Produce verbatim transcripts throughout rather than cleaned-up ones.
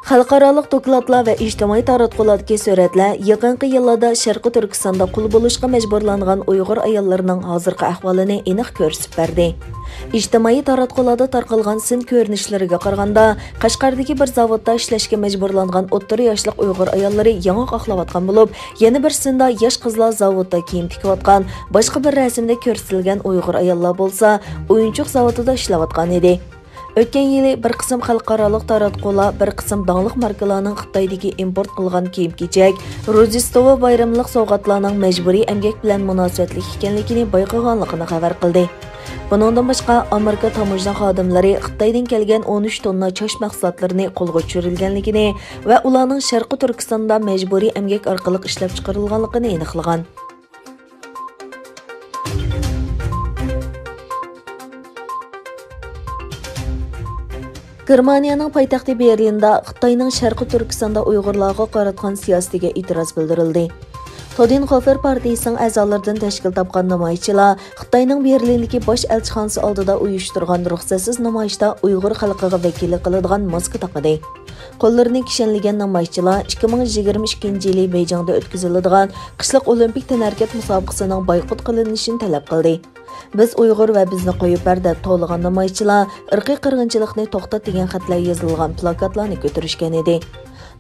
خەلقئارالىق دوكلاتلار ۋە ئىجتىمائىي تاراتقۇلاردىكى سۈرەتلەر يېقىنقى يىللاردا شەرقىي تۈركىستاندا قۇل بولۇشقا مەجبۇرلانغان ئۇيغۇر ئاياللىرىنىڭ ھازىرقى ئەھۋالىنى ئېنىق كۆرسىتىپ بەردى. ئىجتىمائىي تاراتقۇلاردا تارقالغان سىن كۆرۈنۈشلىرىگە قارىغاندا، قەشقەردىكى بىر زاۋۇتتا ئىشلەشكە مەجبۇرلانغان ئوتتۇرا ياشلىق ئۇيغۇر ئاياللىرى ياڭاق ئاقلاۋاتقان بولۇپ، يەنە بىر سىندا ياش قىزلار زاۋۇتتا كىيىم تىكىۋاتقان، باشقا بىر رەسىمدە كۆرسىتىلگەن ئۇيغۇر ئاياللار بولسا ئويۇنچۇق زاۋۇتىدا ئىشلەۋاتقان ئىدى. ئۆتكەن يىلى بىر قىسىم خەلقئارالىق تاراتقۇلار، بىر قىسىم داڭلىق ماركىلارنىڭ خىتايدىكى ئىمپورت قىلغان كىيىم-كېچەك، روژدېستۋو بايرىملىق سوۋغاتلارنىڭ مەجبۇرىي ئەمگەك بىلەن مۇناسىۋەتلىك ئىكەنلىكىنى بايقىغانلىقىنى خەۋەر قىلدى. بۇنىڭدىن باشقا، ئامېرىكا تاموژنا خادىملىرى خىتايدىن كەلگەن ئون ئۈچ توننا چاچ مەھسۇلاتلىرىنى قولغا چۈشۈرۈلگەنلىكىنى ۋە ئۇلارنىڭ شەرقىي تۈركىستاندا مەجبۇرىي ئەمگەك ئارقىلىق ئىشلەپچىقىرىلغانلىقىنى ئېنىقلىغان. گېرمانىيەنىڭ پايتەختى بېرلىندا خىتاينىڭ شەرقىي تۈركىستاندا ئۇيغۇرلارغا قاراتقان سىياسىتىگە ئېتىراز بىلدۈرۈلدى. تودېنخوفېر پارتىيىسىنىڭ ئەزالىرىدىن تەشكىل تاپقان نامايىشچىلار خىتاينىڭ بېرلىندىكى باش ئەلچىخانىسى ئالدىدا ئۇيۇشتۇرغان رۇخسەتسىز نامايىشتا ئۇيغۇر خەلقىگە ۋەكىللىك قىلىدىغان ماسكا تاقىدى. قوللىرىنى كىشەنلىگەن نامايىشچىلار ئىككى مىڭ يىگىرمە ئىككىنچى يىلى بېيجىڭدا ئۆتكۈزۈلىدىغان قىشلىق ئولىمپىك تەنھەرىكەت مۇسابىقىسىنىڭ بايقۇت قىلىنىشىنى تەلەپ قىلدى. «بىز ئۇيغۇر ۋە بىزنى قويۇپ بەر» دەپ توۋلىغان نامايىشچىلار «ئىرقىي قىرغىنچىلىقنى توختات» دېگەن خەتلەر يېزىلغان پلاكاتلارنى كۆتۈرۈشكەن ئىدى.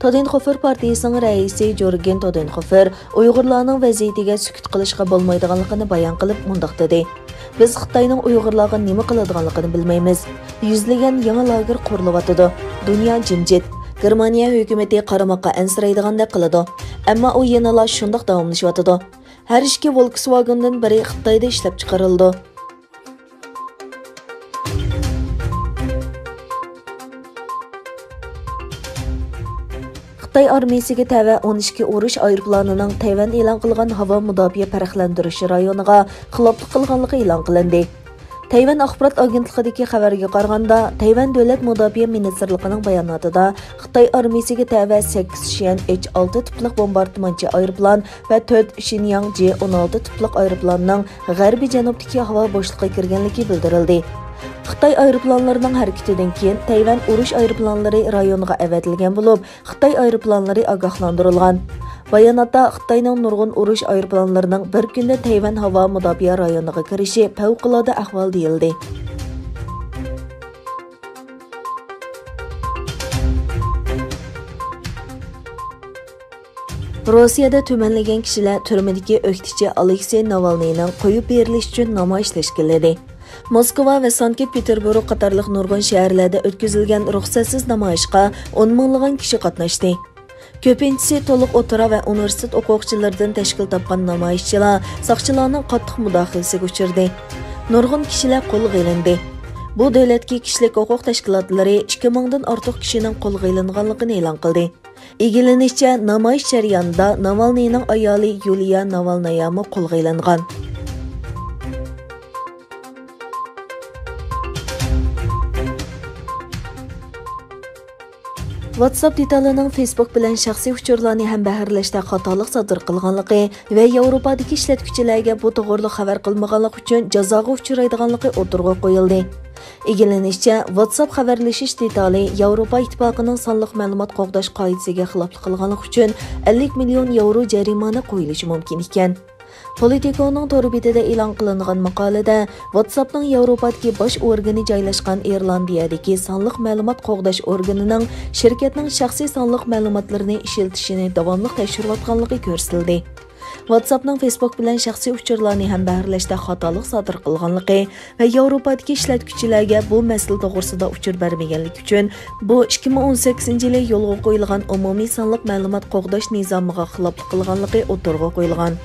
تودېنخوفېر پارتىيىسىنىڭ رەئىسى جورگېن تودېنخوفېر ئۇيغۇرلارنىڭ ۋەزىيىتىگە سۈكۈت قىلىشقا بولمايدىغانلىقىنى بايان قىلىپ مۇنداق دېدى: «بىز خىتاينىڭ ئۇيغۇرلارغا نېمە قىلىدىغانلىقىنى بىلمەيمىز. يۈزلىگەن يېڭى لاگېر قۇرۇلۇۋاتىدۇ. دۇنيا جىمجىت. گېرمانىيە ھۆكۈمىتى قارىماققا ئەنسىرەيدىغاندەك قىلىدۇ. ئەمما ئۇ يەنىلا شۇنداق داۋاملىشىۋاتىدۇ. ھەر ئىككى ۋولكسۋاگېندىن بىرى خىتايدا ئىشلەپچىقىرىلىدۇ.» خىتاي ئارمىيىسىگە تەۋە ئون ئىككى ئۇرۇش ئايروپىلانىنىڭ تەيۋەن ئېلان قىلغان ھاۋا مۇداپىئە پەرقلەندۈرۈش رايونىغا خىلاپلىق قىلغانلىقى ئېلان قىلىندى. تەيۋەن ئاخبارات ئاگېنتلىقىدىكى خەۋەرگە قارىغاندا، تەيۋەن دۆلەت مۇداپىئە مىنىستىرلىقىنىڭ باياناتىدا خىتاي ئارمىيىسىگە تەۋە سەككىز شيەن ئېچ ئالتە تىپلىق بومباردىمانچى ئايروپىلان ۋە تۆت شىنياڭ جې ئون ئالتە تىپلىق ئايروپىلاننىڭ غەربىي جەنۇبتىكى ھاۋا بوشلۇقىغا كىرگەنلىكى بىلدۈرۈلدى. خىتاي ئايروپىلانلىرىنىڭ ھەرىكىتىدىن كېيىن تەيۋەن ئۇرۇش ئايروپىلانلىرى رايونغا ئەۋەتىلگەن بولۇپ، خىتاي ئايروپىلانلىرى ئاگاھلاندۇرۇلغان. باياناتتا خىتاينىڭ نۇرغۇن ئۇرۇش ئايروپىلانلىرىنىڭ بىر كۈندە تەيۋەن ھاۋا مۇداپىئە رايونىغا كىرىشى پەۋقۇلئاددە ئەھۋال دېيىلدى. روسىيەدە تۈمەنلىگەن كىشىلەر تۈرمىدىكى ئۆكتىچى ئالېكسېي ناۋالنىينىڭ قويۇپ بېرىلىشى ئۈچۈن نامايىش تەشكىللىدى. موسكۋا ۋە سانكت پېتېربۇرگ قاتارلىق نۇرغۇن شەھەرلەردە ئۆتكۈزۈلگەن رۇخسەتسىز نامايىشقا ئون مىڭلىغان كىشى قاتناشتى. كۆپىنچىسى تولۇق ئوتتۇرا ۋە ئۇنىۋېرسىتېت ئوقۇغۇچىلىرىدىن تەشكىل تاپقان نامايىشچىلار ساقچىلارنىڭ قاتتىق مۇداخىلىسىگە ئۇچرىدى. نۇرغۇن كىشىلەر قولغا ئېلىندى. بۇ دۆلەتتىكى كىشىلىك ھوقۇق تەشكىلاتلىرى ئىككى مىڭدىن ئارتۇق كىشىنىڭ قولغا ئېلىنغانلىقىنى ئېلان قىلدى. ئىگىلىنىشىچە، نامايىش جەريانىدا ناۋالنىينىڭ ئايالى يۇلىيا ناۋالنايامۇ قولغا ئېلىنغان. ۋاتساپ دېتالىنىڭ فېيسبۇك بىلەن شەخسىي ئۇچۇرلارنى ھەمبەھىرلەشتە خاتالىق سادىر قىلغانلىقى ۋە ياۋروپادىكى ئىشلەتكۈچىلەرگە بۇ توغرىلىق خەۋەر قىلمىغانلىقى ئۈچۈن جازاغا ئۇچرايدىغانلىقى ئوتتۇرىغا قويۇلدى. ئىگىلىنىشىچە، ۋاتساپ خەۋەرلىشىش دېتالى ياۋروپا ئىتتىپاقىنىڭ سانلىق مەلۇمات قوغداش قائىدىسىگە خىلاپلىق قىلغانلىقى ئۈچۈن ئەللىك مىليون ياۋرو جەرىمانە قويۇلۇشى مۇمكىن ئىكەن. پولىتىكونىڭ تور بېتىدە ئېلان قىلىنغان ماقالىدە، ۋاتساپنىڭ ياۋروپادىكى باش ئورگىنى جايلاشقان ئىرلاندىيەدىكى سانلىق مەلۇمات قوغداش ئورگىنىنىڭ شىركەتنىڭ شەخسىي سانلىق مەلۇماتلىرىنى ئىشلىتىشىنى داۋاملىق تەكشۈرۈۋاتقانلىقى كۆرسىتىلدى. ۋاتساپنىڭ فېيسبۇك بىلەن شەخسىي ئۇچۇرلارنى ھەمبەھىرلەشتە خاتالىق سادىر قىلغانلىقى ۋە ياۋروپادىكى ئىشلەتكۈچىلەرگە بۇ مەسىلە توغرىسىدا ئۇچۇر بەرمىگەنلىكى ئۈچۈن، بۇ ئىككى مىڭ ئون سەككىزىنچى يىلى يولغا قويۇلغان ئومۇمىي سانلىق مەلۇمات قوغداش نىزامىغا خىلاپلىق قىلغانلىقى ئوتتۇرىغا قويۇلغان.